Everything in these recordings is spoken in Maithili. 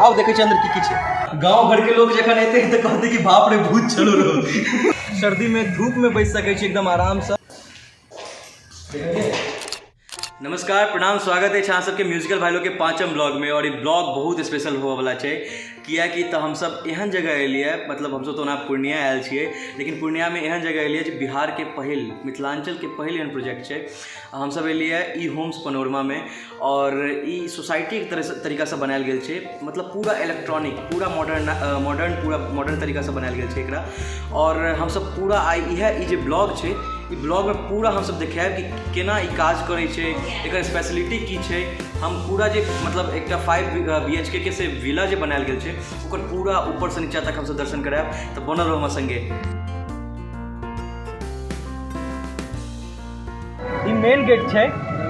आउ देखै छी अंदर की की छै। गाँव घर के लोग जखन एतै तऽ कहतै कि बाप रे भूत छलो रहो। सर्दी में धूप में बैस सकै छी एकदम आराम से। नमस्कार, प्रणाम, स्वागत अछि अहाँ सबके म्यूजिकल भाई लोग के पाँचम ब्लॉग में। और ई ब्लॉग बहुत स्पेशल होबऽवला छै, कियाकि तऽ हमसब एहन जगह एलियै, मतलब हमसब तऽ ओना पूर्णिया आयल छियै, लेकिन पूर्णियामे एहन जगह एलियै जे बिहारके पहिल, मिथिलाञ्चलके पहिल एहन प्रोजेक्ट छै। हमसब एलियै ई होम्स पनोरमामे और ई सोसाइटी एक तरह तरीकासँ बनायल गेल छै, मतलब पूरा इलेक्ट्रॉनिक, पूरा मॉडर्न मॉडर्न पूरा मॉडर्न तरीकासँ बनायल गेल छै एकरा। और हमसब पूरा आइ इएह ई जे ब्लॉग छै, ई ब्लॉगमे पूरा हमसब देखायब कि केना ई काज करै छै, एकर स्पेशलिटी की छै। हम पूरा जे मतलब एकटा 5 BHK के से विला जे बनायल गेल छै, ओकर पूरा ऊपरसँ नीचा तक हमसब दर्शन करायब। तऽ बनल रहू हमरा संगे। ई मेन गेट छै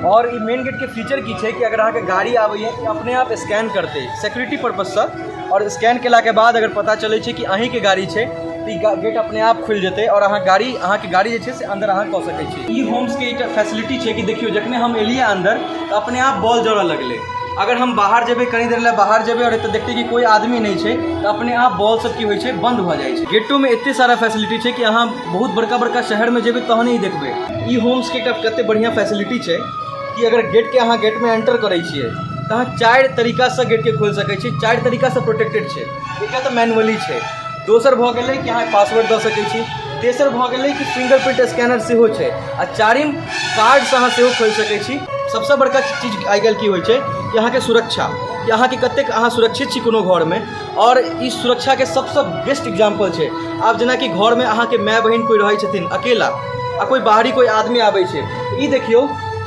और ई मेन गेट के फीचर की छै कि अगर अहाँके गाड़ी आबैए तऽ अपने आप स्कैन करतै सिक्योरिटी पर्पससँ, और स्कैन केलाके बाद अगर पता चलै छै कि अहीँके गाड़ी छै तऽ ई गेट अपने आप खुलि जेतै और अहाँ गाड़ी, अहाँके गाड़ी जे छै से अंदर अहाँ कऽ सकै छी। ई होम्सके एकटा फैसिलिटी छै कि देखियौ, जखने हम एलियै अंदर तऽ अपने आप बॉल जरऽ लगलै। अगर हम बाहर जेबै, कनी देर लए बाहर जेबै और एतऽ देखतै कि कोइ आदमी नहि छै, तऽ अपने आप बॉल सब की होइ छै, बंद भऽ जाइ छै। गेटोमे एते सारा फैसिलिटी छै कि अहाँ बहुत बड़का बड़का शहरमे जेबै तहन ई देखबै। ई होम्सके एकटा कते बढ़िआँ फैसिलिटी छै कि अगर गेटके अहाँ गेटमे एंटर करै छियै तऽ अहाँ चारि तरीकासँ गेटके खोलि सकै छी। चारि तरीकासँ प्रोटेक्टेड छै। एकटा तऽ मैनुअली छै, दोसर भऽ गेलै कि अहाँ पासवर्ड दऽ सकै छी, तेसर भऽ गेलै कि फिंगरप्रिंट स्कैनर सेहो छै आ चारिम कार्डसँ अहाँ सेहो खोलि सकै छी। सबसँ बड़का चीज आइ काल्हि की होइ छै कि अहाँके सुरक्षा, कि अहाँके कतेक अहाँ सुरक्षित छी कोनो घरमे, आओर ई सुरक्षाके सबसँ बेस्ट एग्जाम्पल छै। आब जेनाकि घरमे अहाँके माय बहिन कोइ रहै छथिन अकेला आ कोइ बाहरी कोइ आदमी आबै छै, ई देखियौ,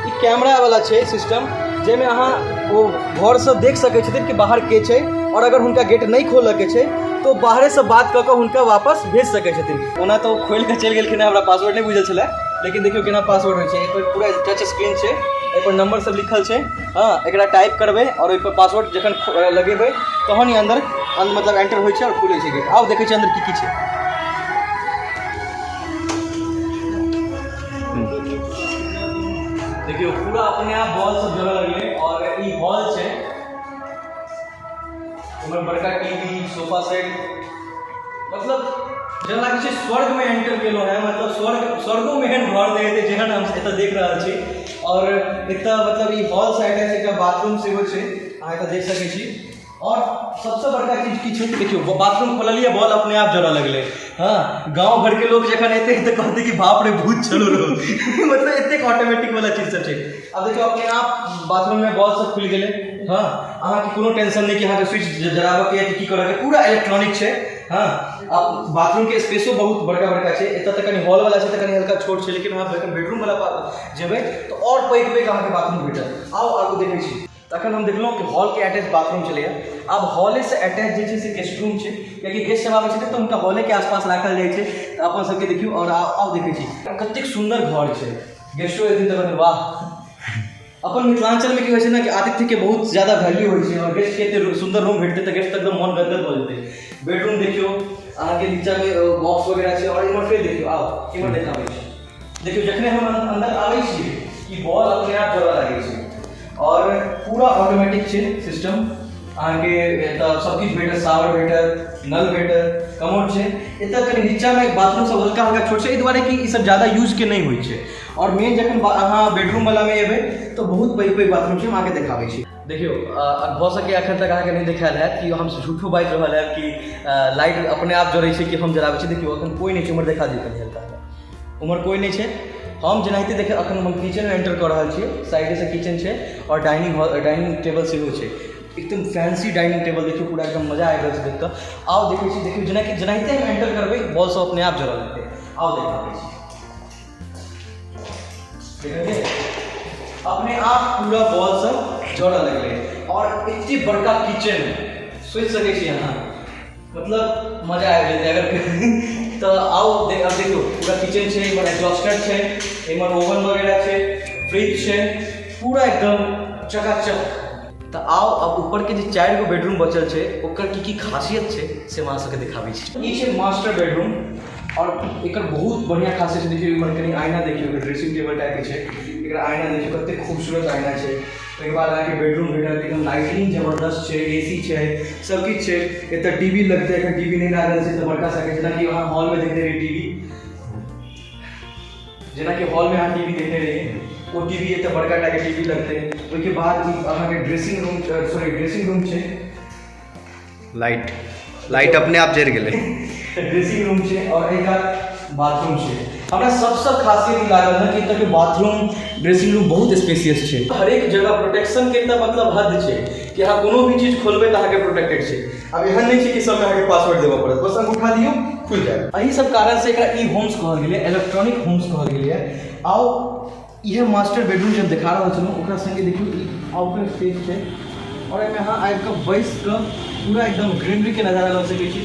ई कैमरावला छै सिस्टम, जाहिमे अहाँ ओ घरसँ देख सकै छथिन कि बाहर के छै, आओर अगर हुनका गेट नहि खोलऽके छै तऽ ओ बाहरेसँ बात कऽ कऽ हुनका वापस भेज सकै छथिन। ओना तऽ ओ खोलि कऽ चलि गेलखिन हँ, हमरा पासवर्ड नहि बुझल छलै, लेकिन देखियौ केना पासवर्ड होइ छै। एहिपर पूरा टच स्क्रीन छै, एहिपर नंबर सब लिखल छै। हँ, एकरा टाइप करबै आओर ओहिपर पासवर्ड जखन लगेबै तहन ई अन्दर मतलब एंटर होइ छै आओर खुलै छै गेट। आउ देखै छै अन्दर की की छै। देखियौ, पूरा अपने आप बॉल सब जरऽ लगलै। और ई हॉल छै, उमहर बड़का टीवी, सोफा सेट, मतलब जेना लागै छै स्वर्गमे एंटर केलहुँ हेँ। मतलब स्वर्ग, स्वर्गोमे एहन घर नहि हेतै जेहन हम एतऽ देख रहल छी। आओर एतऽ मतलब ई हॉल साइड छै, एकटा बाथरूम सेहो छै, अहाँ एतऽ देख सकै छी। आओर सबसँ बड़का चीज की छै, देखियौ, बाथरूम खोललियै, बॉल अपने आप जरऽ लगलै। हँ, गाँव घरके लोग जखन एतै तऽ कहतै कि बाप रे भूत छलो रहो। मतलब एतेक ऑटोमेटिक वाला चीज सब छै। आब देखियौ, अपने आप बाथरूममे बॉल सब खुलि गेलै। हँ, अहाँके कोनो टेंशन नहि कि अहाँके स्विच जराबऽके या की करऽके, पूरा इलेक्ट्रॉनिक छै। हँ, आब बाथरूमके स्पेसो बहुत बड़का बड़का छै। एतऽ तऽ कनि हॉल वाला छै तऽ कनि हल्का छोट छै, लेकिन अहाँ जखन बेडरूम वाला जेबै तऽ आओर पैघ पैघ अहाँके बाथरूम भेटत। आउ, आगू देखै छी। तखन हम देखलहुँ कि हॉलके अटैच बाथरूम छलैए, आब हॉलेसँ अटैच जे छै से गेस्ट रूम छै, कियाकि गेस्ट सब आबै छै तऽ हुनका हॉलेके आसपास राखल जाइ छै। तऽ अपन सबके देखियौ आओर आउ देखै छी, कतेक सुन्दर घर छै। गेस्टो एथिन तऽ कहथिन वाह। अपन मिथिलाञ्चलमे की होइ छै ने कि आतिथ्यके बहुत ज्यादा वैल्यू होइ छै, आओर गेस्टके एते सुन्दर रूम भेटतै तऽ गेस्ट तऽ एकदम मन गदगद भऽ जेतै। बेडरूम देखियौ, अहाँके नीचामे बॉक्स वगैरह छै। आओर इम्हर फेर देखियौ, आउ इम्हर देखाबै छी। देखियौ, जखने हम अन्दर आबै छी, ई बॉल अपने आप जरऽ लागै छै आओर पूरा ऑटोमेटिक छै सिस्टम। अहाँके एतऽ सब किछु भेटत, शावर भेटत, नल भेटत, कमोड छै। एतऽ कनि नीचामे बाथरूम सब हल्का हल्का छोट छै, एहि दुआरे कि ई सब ज्यादा यूजके नहि होइ छै। आओर मेन जखन अहाँ बेडरूम वलामे एबै तऽ बहुत पैघ पैघ बाथरूम छै। हम अहाँके देखाबै छी। देखियौ, भऽ सकैए एखन तक अहाँके नहि देखायल हैत कि हम झूठो बाजि रहल हैब कि लाइट अपने आप जरै छै कि हम जराबै छी। देखियौ, एखन कोइ नहि छै। उम्हर देखा दियौ कनि हल्का। उम्हर कोइ नहि छै। हम जेनाहिते देख, अखन हम किचनमे एंटर कऽ रहल छियै। साइडेसँ किचन छै आओर डाइनिंग हॉल, डाइनिंग टेबल सेहो छै। एकदम फैंसी डाइनिंग टेबल देखियौ, पूरा एकदम मजा आबि रहल छै देख कऽ। आउ देखै छी। देखियौ, जेनाकि जेनाहिते हम एंटर करबै, बॉल सब अपने आप जरऽ लगतै। आउ देखाबै छी। देखलियै, अपने आप पूरा बॉल सब जरऽ लगलै। आओर एते बड़का किचन, सोचि सकै छी अहाँ, मतलब मजा आबि जेतै अगर तऽ। आउ आब देखियौ, पूरा किचन छै। इम्हर एग्जॉस्टर छै, इम्हर ओवन वगैरह छै, फ्रिज छै, पूरा एकदम चकाचक। तऽ आउ, आब ऊपरके जे चारि गो बेडरूम बचल छै, ओकर की की खासियत छै से हम अहाँ सबके देखाबै छी। ई छै मास्टर बेडरूम आओर एकर बहुत बढ़िआँ खासियत छै। देखियौ, इम्हर कनि आईना देखियौ, ड्रेसिंग टेबल टाइपके छै। एकर एकरा आईना देखियौ कते खूबसूरत आईना छै। ओहिके बाद अहाँके बेडरूम भेटत, एकदम लाइटिंग जबरदस्त छै, एसी छै, सब किछु छै। एतऽ टीवी लगतै, एखन टीवी नहि लागल छै तऽ बड़का सके, जेनाकि अहाँ हॉलमे देखने रहियै टीवी, जेनाकि हॉलमे अहाँ टीवी देखने रहियै, ओ टीवी एतऽ बड़का टाके टीवी लगतै। ओहिके बाद ई अहाँके dressing room, sorry dressing room छै। लाइट लाइट अपने आप जरि गेलै। ड्रेसिंग रूम छै और एहि कात बाथरूम छै। हमरा सबसँ खासियत ई लागल हँ कि एतऽके बाथरूम ड्रेसिंग रूम बहुत स्पेसियस छै। हरेक जगह प्रोटेक्शन के तऽ मतलब हद छै कि अहाँ कोनो भी चीज खोलबै तऽ अहाँके प्रोटेक्टेड छै। आब एहन नहि छै कि सबमे अहाँके पासवर्ड देबऽ पड़त, बस अंगूठा दियौ खुलि जायत। एहि सब कारणसँ एकरा ई होम्स कहल गेलै, इलेक्ट्रॉनिक होम्स कहल गेलैए। आउ इएह मास्टर बेडरूम जे हम देखा रहल छलहुँ ओकरा सङ्गे देखियौ ई आउटर स्पेस छै आओर एहिमे अहाँ आबि कऽ बैस कऽ पूरा एकदम ग्रीनरीके नजारा लऽ सकै छी,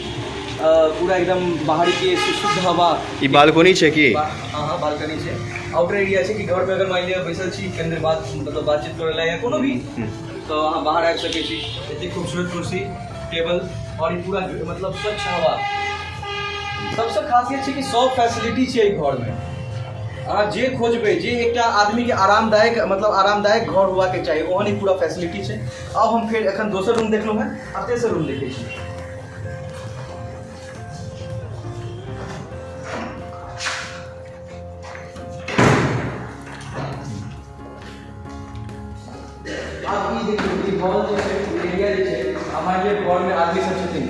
पूरा एकदम बाहरीके शुद्ध हवा। ई बालकनी छै की? हाँ हाँ बालकनी छै, आउटर एरिया छै कि घरमे अगर मानि लिअ बैसल छी कनि देर बात मतलब बातचीत करै लए या कोनो भी तऽ अहाँ बाहर आबि सकै छी। एतेक खूबसूरत कुर्सी टेबल आओर ई पूरा मतलब स्वच्छ हवा। सबसँ खासियत छै कि सब फैसिलिटी छै एहि घरमे। अहाँ जे खोजबै, जे एकटा आदमीके आरामदायक मतलब आरामदायक घर होबाके चाही ओहन ही पूरा फैसिलिटी छै। आब हम फेर एखन दोसर रूम देखलहुँ हेँ, आब तेसर रूम देखै छी। आब ई देखियौ ई हॉल जे छै, एरिया जे छै, आ मानि लिअ घरमे आदमी सब छथिन,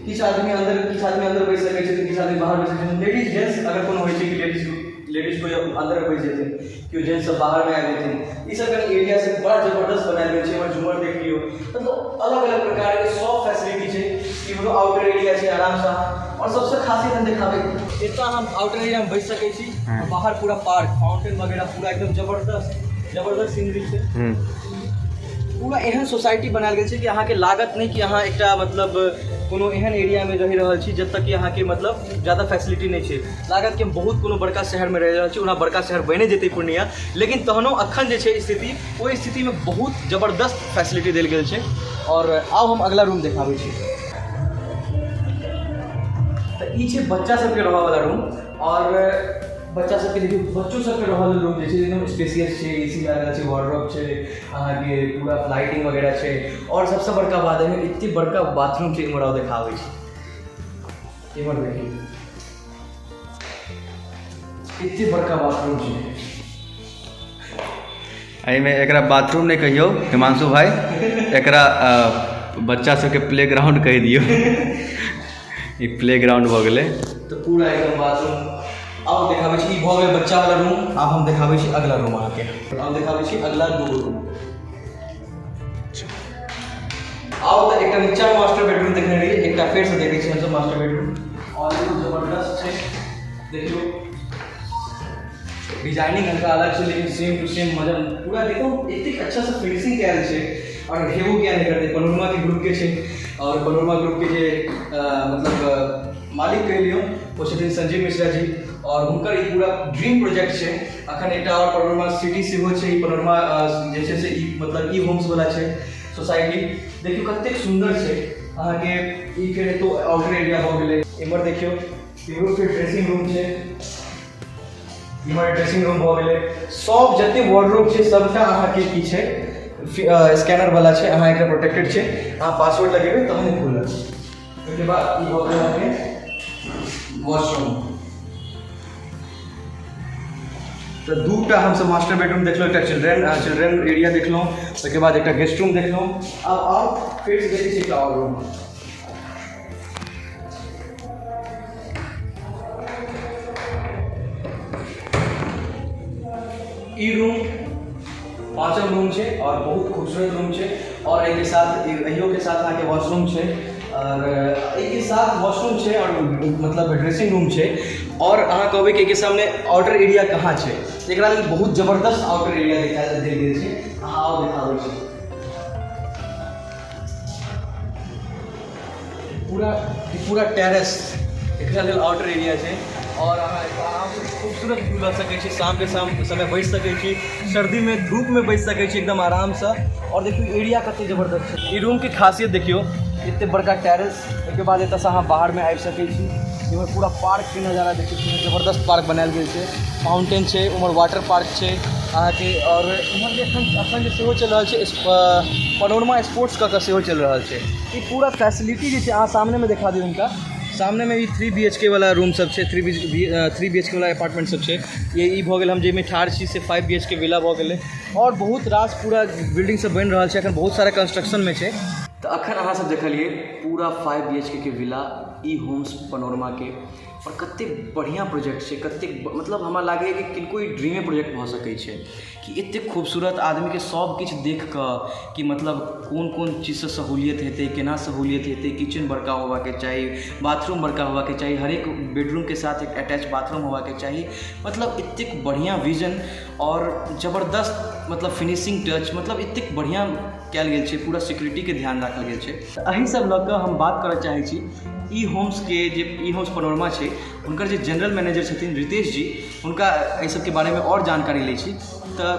किछु आदमी अन्दर, किछु आदमी अन्दर बैस सकै छथिन, किछु आदमी बाहर बैस सकै छथिन। लेडीज जेंट्स अगर कोनो होइ छै कि लेडीज लेडीज कोइ अन्दर बैस जेथिन, केओ जेंट्स सब बाहरमे आबि जेथिन, ई सब कनि एरिया सब बड़ा जबरदस्त बनायल गेल छै। एम्हर झूमर देख लियौ, मतलब अलग अलग प्रकारके सब फैसिलिटी छै। इम्हरो आउटर एरिया छै आरामसँ। आओर सबसँ खासियत हम देखाबै, एतऽ हम आउटर एरियामे बैस सकै छी, बाहर पूरा पार्क फाउंटेन वगैरह पूरा एकदम जबरदस्त जबरदस्त सीनरी छै। पूरा एहन सोसाइटी बनायल गेल छै कि अहाँके लागत नहि कि अहाँ एकटा मतलब कोनो एहन एरियामे रहि रहल छी जतऽ कि अहाँके मतलब ज्यादा फैसिलिटी नहि छै। लागत कि हम बहुत कोनो बड़का शहरमे रहि रहल छी। ओना बड़का शहर बनि जेतै पूर्णिया, लेकिन तहनो अखन जे छै स्थिति, ओहि स्थितिमे बहुत जबरदस्त फैसिलिटी देल गेल छै। आओर आब हम अगला रूम देखाबै छी। तऽ ई छै बच्चा सबके रहऽवला रूम। आओर बच्चा सबके देखियौ, बच्चो सबके रहऽ लेल रूम जे छै एकदम स्पेसियस छै, ए सी लागल छै, वार्डरोब छै, अहाँके पूरा लाइटिंग वगैरह छै। आओर सबसँ बड़का बात एहिमे एते बड़का बाथरूम छै। इम्हर आउ देखाबै छी, इम्हर देखियौ एते बड़का बाथरूम छै। एहिमे एकरा बाथरूम नहि कहियौ हिमांशु भाई, एकरा बच्चा सबके प्ले ग्राउंड कहि दियौ। ई प्ले ग्राउंड भऽ गेलै। तऽ पूरा एकदम बाथरूम आब देखाबै छी। ई भऽ गेल बच्चा वाला रूम। आब हम देखाबै छी अगला रूम अहाँके। आब देखाबै छी अगला दू रूम। आब तऽ एकटा नीचा मास्टर बेडरूम देखने रहियै, एकटा फेरसँ देखै छी हमसब मास्टर बेडरूम। आओर एगो जबरदस्त छै, देखियौ डिजाइनिंग हल्का अलग छै लेकिन सेम टू सेम मजा पूरा। देखो एतेक अच्छा से फिनिशिंग कयल छै। आओर हेबो किया नहि करतै, पनोरमा के ग्रुप के छै। आओर पनोरमा ग्रुप के जे मतलब मालिक कहि लियौ ओ छथिन संजीव मिश्रा जी, आओर हुनकर ई पूरा ड्रीम प्रोजेक्ट छै। अखन एकटा आओर पनोरमा सिटी सेहो छै। ई पनोरमा जे छै से ई मतलब ई होम्स वाला छै सोसाइटी। देखियौ कतेक सुन्दर छै अहाँके। ई फेर एतौ आउटर एरिया भऽ गेलै। एम्हर देखियौ इहो फेर ड्रेसिंग रूम छै, इम्हर ड्रेसिंग रूम भऽ गेलै। सब जते वार्डरोब छै सबटा अहाँके की छै स्कैनर वाला छै, अहाँ एकरा प्रोटेक्टेड छै, अहाँ पासवर्ड लगेबै तहन खुलत। ओहिके बाद ई भऽ गेल अहाँके वॉशरूम। तऽ दूटा हमसब मास्टर बेडरूम देखलहुँ, एकटा चिल्ड्रेन चिल्ड्रेन एरिया देखलहुँ, ओहिके बाद एकटा गेस्ट रूम देखलहुँ। आब आउ फेरसँ देखै छी एकटा आओर रूम। ई रूम पाँचम रूम छै और बहुत खूबसूरत रूम छै। और एहिके साथ एहियो के साथ अहाँके वॉशरूम छै, और एहिके साथ वॉशरूम छै और मतलब ड्रेसिंग रूम छै। और अहाँ कहबै कि एहिके सामने आउटर एरिया कहाँ छै, एकरा लेल बहुत जबरदस्त आउटर एरिया देखा देल गेल छै। अहाँ आउ देखाबै छी। पूरा पूरा टेरेस एकरा लेल आउटर एरिया छै। और अहाँ आरामसँ खूबसूरत व्यू लऽ सकै छी, शामके शाम समय बैस सकै छी, सर्दीमे धूपमे बैस सकै छी एकदम आरामसँ। और देखियौ एरिया कते जबरदस्त छै। ई रूमके खासियत देखियौ, एते बड़का टेरेस, ओहिके बाद एतऽसँ अहाँ बाहरमे आबि सकै छी। इम्हर पूरा पार्कके नजारा देखियौ, पूरा जबरदस्त पार्क बनायल गेल छै, फाउंटेन छै, उम्हर वाटर पार्क छै। अहाँके। आओर इम्हर जे एखन एखन जे सेहो चलि रहल छै, पनोरमा स्पोर्ट्स कऽ कऽ सेहो चलि रहल छै। ई पूरा फैसिलिटी जे छै, अहाँ सामनेमे देखा दियौ हिनका। सामनेमे ई 3 BHK वाला रूम सब छै, 3 BHK वाला अपार्टमेंट सब छै। ये ई भऽ गेल, हम जाहिमे ठाढ़ छी से 5 BHK villa भऽ गेलै। आओर बहुत रास पूरा बिल्डिंग सब बनि रहल छै, एखन बहुत सारा कंस्ट्रक्शनमे छै। तऽ अखन अहाँ सब देखलियै पूरा 5 BHK के विला ई होम्स पनोरमाके। आओर कतेक बढ़िआँ प्रोजेक्ट छै, कतेक मतलब हमरा लागैए कि किनको ई ड्रीमे प्रोजेक्ट भऽ सकै छै कि एतेक खूबसूरत आदमीके सब किछु देख कऽ कि मतलब कोन कोन चीजसँ सहूलियत हेतै, केना सहूलियत हेतै। किचन बड़का होबाके चाही, बाथरूम बड़का होबाके चाही, हरेक बेडरूमके साथ एक अटैच बाथरूम होबाके चाही। मतलब एतेक बढ़िआँ विजन आओर जबरदस्त मतलब फिनिशिंग टच, मतलब एतेक बढ़िआँ कयल गेल छै, पूरा सिक्योरिटीके ध्यान राखल गेल छै। तऽ एहि सब लऽ कऽ हम बात करऽ चाहै छी ई होम्सके, जे ई होम्स पनोरमा छै, हुनकर जे जनरल मैनेजर छथिन रितेश जी, हुनका एहि सबके बारेमे आओर जानकारी लै छी। तऽ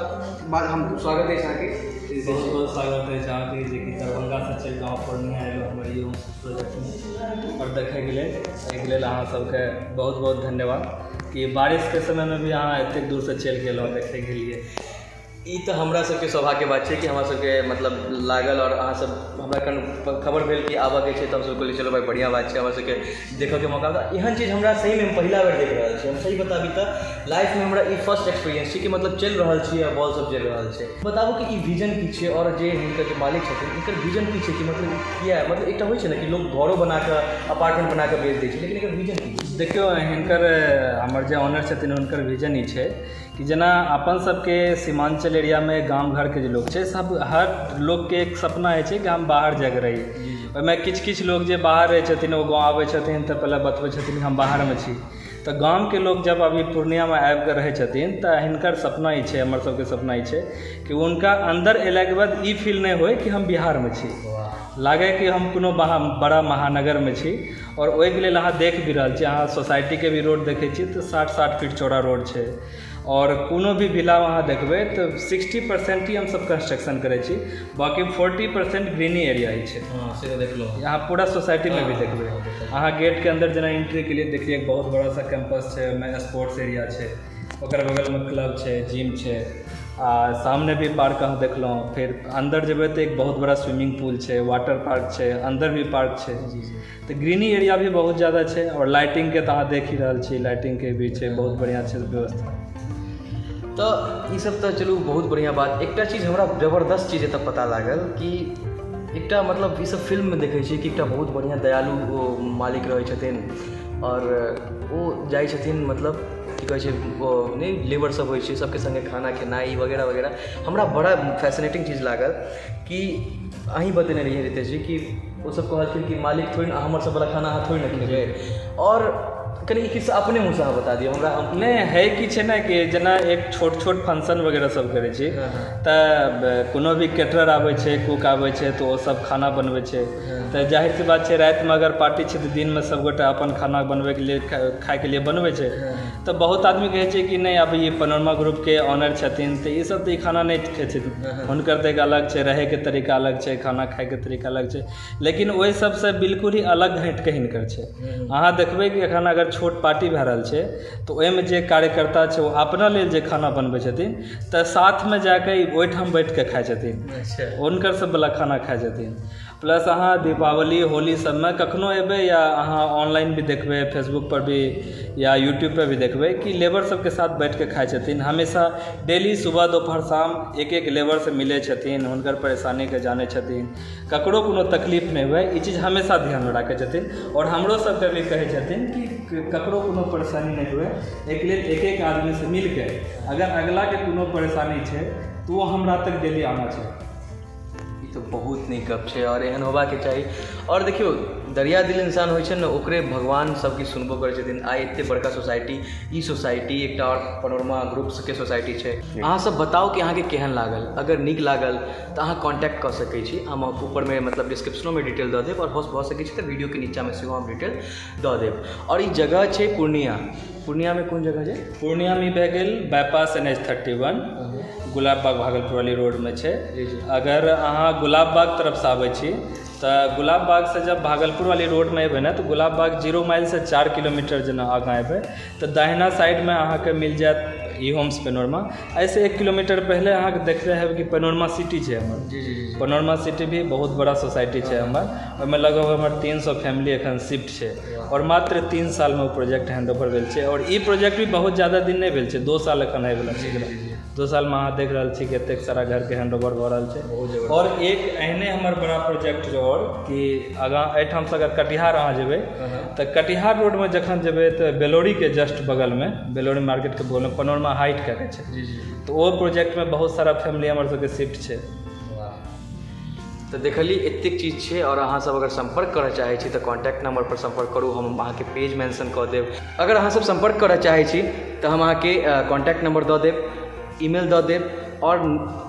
हम स्वागत अछि अहाँके रितेश बहुत जी। बहुत स्वागत अछि अहाँके, जेकि दरभंगासँ चलि कऽ अहाँ पूर्णिया एलहुँ हमर ई प्रोजेक्टमे आओर देखैके लेल। एहिके लेल अहाँ सबके बहुत बहुत धन्यवाद कि बारिशके समयमे भी अहाँ एतेक दूरसँ चलि गेलहुँ देखैके लिए। ई तऽ हमरा सबके सौभाग्य बात छै कि हमरा सबके मतलब लागल आओर अहाँ सब हमरा कन खबर भेल कि आबऽके छै, तऽ हमसब कहलियै, चलो भाइ, बढ़िआँ बात छै, हमरा सबके देखऽके मौका मिलल। एहन चीज हमरा सहीमे हम पहिला बेर देख रहल छी। हम सही बताबी तऽ लाइफमे हमरा ई फर्स्ट एक्सपीरियंस छै कि मतलब चलि रहल छी आ बॉल सब जरि रहल छै। बताबू कि ई विजन की छै आओर जे हिनकर जे मालिक छथिन, हिनकर विजन की छै कि मतलब किया, मतलब एकटा होइ छै ने कि लोक घरो बना कऽ, अपार्टमेंट बना कऽ बेच दै छै, लेकिन एकर विजन की छै? देखियौ, हिनकर, हमर जे ऑनर छथिन, हुनकर विजन ई छै कि जेना अपन सबके सीमाञ्चल एरियामे गाम घरके जे लोक छै, सब हर लोकके एक सपना होइ छै कि हम बाहर जाके रही। ओहिमे किछु किछु लोक जे बाहर रहै छथिन, ओ गाँव आबै छथिन तऽ पहिले बतबै छथिन कि हम बाहरमे छी। तऽ गामके लोक जब अभी पूर्णियामे आबिके रहै छथिन, तऽ हिनकर सपना ई छै, हमर सबके सपना ई छै कि हुनका अन्दर अयलाके बाद ई फील नहि होइ कि हम बिहारमे छी, लागै कि हम कोनो बड़ा महानगरमे छी। आओर ओहिके लेल अहाँ देख भी रहल छी, अहाँ सोसाइटीके भी रोड देखै छियै तऽ 60-60 फीट चौड़ा रोड छै। आओर कोनो भी विलामे अहाँ देखबै तऽ 60% ही हमसब कंस्ट्रक्शन करै छी, बाँकी 40% ग्रीनी एरिया ही छै। हँ, से तऽ देखलहुँ। यहाँ पूरा सोसाइटीमे भी देखबै अहाँ। गेटके अंदर जेना एंट्री के लिए देखिए, एक बहुत बड़ा सा कैंपस छै, ओहिमे स्पोर्ट्स एरिया छै, ओकर बगलमे क्लब छै, जिम छै आ सामने भी पार्क अहाँ देखलहुँ। फेर अन्दर जेबै तऽ एक बहुत बड़ा स्विमिंग पूल छै, वाटर पार्क छै, अन्दर भी पार्क छै। तऽ ग्रीनी एरिया भी बहुत ज्यादा छै। आओर लाइटिंगके तऽ अहाँ देख ही रहल छी, लाइटिंगके भी छै, बहुत बढ़िआँ छै व्यवस्था। तऽ ईसब तऽ चलू बहुत बढ़िआँ बात। एकटा चीज हमरा जबरदस्त चीज एतऽ पता लागल कि एकटा मतलब ईसब फिल्ममे देखै छियै कि एकटा बहुत बढ़िआँ दयालु ओ मालिक रहै छथिन आओर ओ जाइ छथिन, मतलब की कहै छै, ओ नहि लेबर सब होइ छै, सबके सङ्गे खाना खेनाइ वगैरह वगैरह। हमरा बड़ा फैसिनेटिंग चीज लागल कि अहीँ बतेने रहियै रितेश जी कि ओसब कहलखिन कि मालिक थोड़े ने हमर सबवला खाना अहाँ थोड़े ने खेबै। आओर कनि ई खिस्सा अपने मुँहसँ अहाँ बता दियौ हमरा, हम नहि है कि छै ने कि जेना एक छोट छोट फंक्शन वगैरह सब करै छी, तऽ कोनो भी कैटरर आबै छै, कुक आबै छै, तऽ ओ सब खाना बनबै छै। तऽ जाहिर सी बात छै, रातिमे अगर पार्टी छै तऽ दिनमे सबगोटा अपन खाना बनबैके लिए, खाइके लिए बनबै छै। तऽ बहुत आदमी कहै छै कि नहि, अभी ई पनोरमा ग्रुपके ऑनर छथिन तऽ ई सब तऽ ई खाना नहि खाइ छथिन, हुनकर तऽ एक अलग छै, रहैके तरीका अलग छै, खाना खाइके तरीका अलग छै। लेकिन ओहि सबसँ बिल्कुल ही अलग हटिके हिनकर छै। अहाँ देखबै कि एखन अगर छोट पार्टी भए रहल छै तऽ ओहिमे जे कार्यकर्ता छै, ओ अपना लेल जे खाना बनबै छथिन, तऽ साथमे जाके ओहिठाम बैठके खाइ छथिन, हुनकर सबवला खाना खाइ छथिन। प्लस अहाँ दीपावली, होली सबमे कखनो एबै या अहाँ ऑनलाइन भी देखबै, फेसबुकपर भी या यूट्यूबपर भी देखबै कि लेबर सबके साथ बैठके खाइ छथिन हमेशा। डेली सुबह, दोपहर, शाम एक एक लेबरसँ मिलै छथिन, हुनकर परेशानीके जानै छथिन। ककरो कोनो तकलीफ नहि हुए, ई चीज हमेशा ध्यानमे राखै छथिन। आओर हमरो सबके भी कहै छथिन कि ककरो कोनो परेशानी नहि हुए, एहिके लेल एक एक आदमीसँ मिलके अगर अगलाके कोनो परेशानी छै तऽ ओ हमरा तक डेली आना छै। ई तऽ बहुत नीक गप छै आओर एहन होबाके चाही। आओर देखियौ, दरिया दिल इंसान होइ छै ने, ओकरे भगवान सबकिछु सुनबो करै छथिन। आइ एते बड़का सोसाइटी, ई सोसाइटी एकटा आओर पनोरमा ग्रुप्सके सोसाइटी छै। अहाँ सब बताउ कि अहाँके केहन लागल। अगर नीक लागल तऽ अहाँ कॉन्टैक्ट कऽ सकै छी। हम ऊपरमे मतलब डिस्क्रिप्शनोमे डिटेल दऽ देब आओर भऽ सकै छै तऽ वीडियोके नीचाँमे सेहो हम डिटेल दऽ देब। आओर ई जगह छै पूर्णिया। पूर्णियामे कोन जगह छै? पूर्णियामे भए गेल बाईपास NH 31, गुलाब बाग भागलपुर वाली रोडमे छै। जी जी अगर अहाँ गुलाब बाग तरफसँ आबै छी तऽ गुलाब बागसँ जब भागलपुर वाली रोडमे एबै ने, तऽ गुलाब बाग 0 माइलसँ 4 किलोमीटर जेना आगाँ एबै तऽ दाहिना साइडमे अहाँके मिल जायत। ई होम्स पेनोरमा। एहिसँ 1 किलोमीटर पहिले अहाँके देखले हेबै कि पेनोरमा सिटी छै हमर। जी जी जी पेनोरमा सिटी भी बहुत बड़ा सोसाइटी छै हमर। ओहिमे लगभग हमर 300 फैमिली एखन शिफ्ट छै आओर मात्र 3 सालमे ओ प्रोजेक्ट हैंड ओवर भेल छै। आओर ई प्रोजेक्ट भी बहुत ज्यादा दिन नहि भेल छै, 2 साल एखन होइवला छै। 2 सालमे अहाँ देख रहल छी कि एतेक सारा घरके हैंड ओवर भऽ रहल छै। आओर एक एहने हमर बड़ा प्रोजेक्ट छै आओर कि आगाँ एहिठामसँ अगर कटिहार अहाँ जेबै, तऽ कटिहार रोडमे जखन जेबै, तऽ बेलोरीके जस्ट बगलमे, बेलोरी मार्केटके बगलमे पनोरमा हाइट कए कऽ छै। जी जी तऽ ओ प्रोजेक्टमे बहुत सारा फैमिली हमर सबके शिफ्ट छै। तऽ देखलियै, एतेक चीज छै। आओर अहाँसब अगर सम्पर्क करऽ चाहै छी, तऽ कॉन्टैक्ट नम्बरपर सम्पर्क करू। हम अहाँके पेज मेंशन कऽ देब। अगर अहाँसब सम्पर्क करऽ चाहै छी, तऽ हम अहाँके कॉन्टैक्ट नम्बर दऽ देब, ईमेल दऽ देब आओर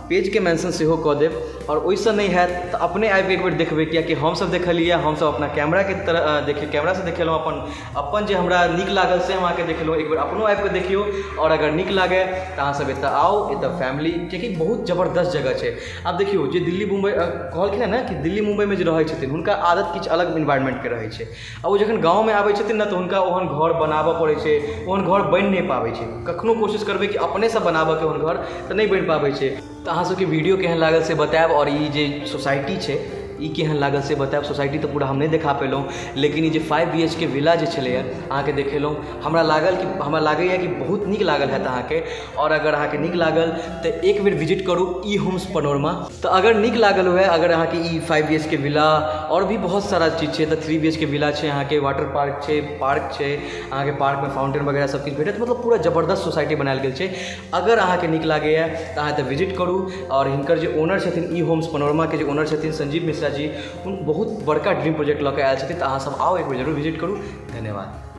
पेजके मेंशन सेहो कऽ देब। आओर ओहिसँ नहि हैत तऽ अपने आबिकऽ एक बेर देखबै, कियाकि हमसब देखलियै, हमसब अपना कैमराके तरह देखे कैमरासँ देखेलहुँ। अपन अपन जे हमरा नीक लागल, से हम अहाँके देखेलहुँ। एक बेर अपनो आबिकऽ देखियौ आओर अगर नीक लागै, तऽ अहाँसब एतऽ आउ, एतऽ फैमिली, कियाकि बहुत जबरदस्त जगह छै। आब देखियौ, जे दिल्ली मुम्बई कहलखिन हँ ने कि दिल्ली मुम्बईमे जे रहै छथिन, हुनका आदत किछु अलग इन्वायरमेन्टके रहै छै। आ ओ जखन गाँवमे आबै छथिन ने, तऽ हुनका ओहन घर बनाबऽ पड़ै छै। ओहन घर बनि नहि पाबै छै। कखनो कोशिश करबै कि अपनेसँ बनाबऽके ओहन घर, तऽ नहि बनि पाबै छै। तऽ अहाँ सबके वीडियो केहन लागल, से बतायब। आओर ई जे सोसाइटी छै, ई केहन लागल, से बतायब। सोसाइटी तऽ पूरा हम नहि देखा पेलहुँ, लेकिन ई जे 5 BHK villa जे छलैए, अहाँके देखेलहुँ। हमरा लागल कि हमरा लागैए कि बहुत नीक लागल हैत अहाँके। आओर अगर अहाँके नीक लागल, तऽ एक बेर विजिट करू ई होम्स पनोरमा। तऽ अगर नीक लागल हुए, अगर अहाँके ई 5 BHK villa, आओर भी बहुत सारा चीज छै, तऽ 3 BHK villa छै अहाँके, वाटर पार्क छै, पार्क छै अहाँके, पार्कमे फाउंटेन वगैरह सब किछु भेटत। मतलब पूरा जबरदस्त सोसाइटी बनायल गेल छै। अगर अहाँके नीक लागैए, तऽ अहाँ एतऽ विजिट करू। आओर हिनकर जे ओनर छथिन, ई होम्स पनोरमाके जे ओनर छथिन, संजीव मिश्रा जी, बहुत बड़का ड्रीम प्रोजेक्ट लऽ कऽ आयल छथिन। तऽ अहाँसब आउ, एक बेर जरूर विजिट करू। धन्यवाद।